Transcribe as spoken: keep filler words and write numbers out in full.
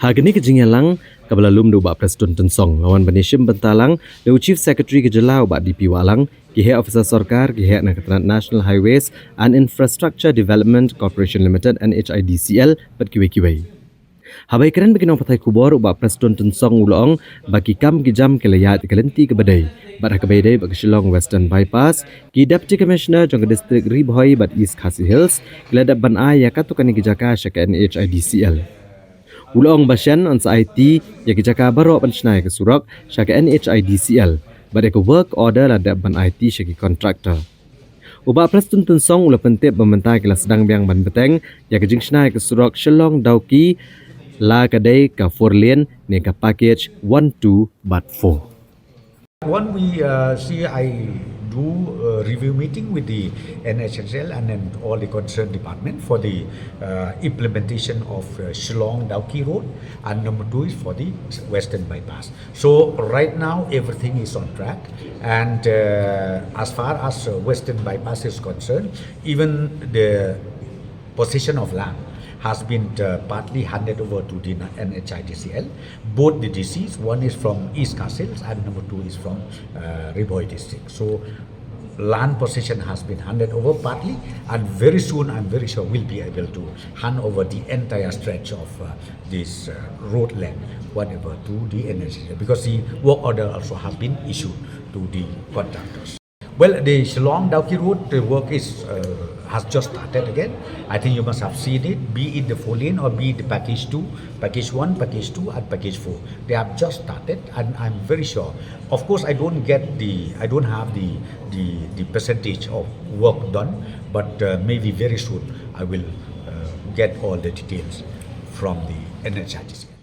Ha kane ka jingïalang kaba la lum da u Bah Prestone Tynsong, la wan ban ïashim bynta lang da u Chief Secretary ka jylla u Bah D P Wahlang, ki heh officer sorkar, ki heh na ka tnat National Highways and Infrastructure Development Corporation Limited, N H I D C L, bad kiwei kiwei. Haba ïakren bad ki nongpathai khubor, u Bah Prestone Tynsong u la ong ba ki kam ki jam ki la ïaid ha ka lynti kaba dei, bad ha kaba ïadei bad ka Shillong Western Bypass, ki Deputy Commissioner jong ka district Ri Bhoi bad East Khasi Hills ki la dep ban ai ïa katto katne ki jaka sha ka N H I D C L. U la ong ba shen yn sa aiti ïa ki jaka baroh ban shna ïa ka surok sha ka N H I D C L, bad ïa ka work order la dep ban aiti sha ki contractor. U Bah Prestone Tynsong u la pyntip ba mynta ki la sdang biang ban bteng ïa ka jingshna ïa ka surok Shillong Dawki, la ka dei ka four lane ne ka package one, two bad four. One, we, uh, see, I do, uh, review meeting with the N H I D C L and then all the concerned department for the, uh, implementation of, uh, Shillong Dawki Road, and number two is for the Western Bypass. So right now everything is on track, and, uh, as far as, uh, Western Bypass is concerned, even the possession of land has been, uh, partly handed over to the N H I D C L. Both the D Cs, one is from East Khasi Hills and number two is from, uh, Ri Bhoi district. So land possession has been handed over partly, and very soon, I'm very sure, we'll be able to hand over the entire stretch of, uh, this, uh, road length, whatever, to the N H I D C L, because the work order also have been issued to the contractors. Well, the Shillong Dawki Road, the work is, uh, has just started again. I think you must have seen it, be it the four lane or be it the package two, package one, package two, and package four. They have just started, and I'm very sure. Of course, I don't get the, I don't have the, the, the percentage of work done, but, uh, maybe very soon I will, uh, get all the details from the N H I D C L.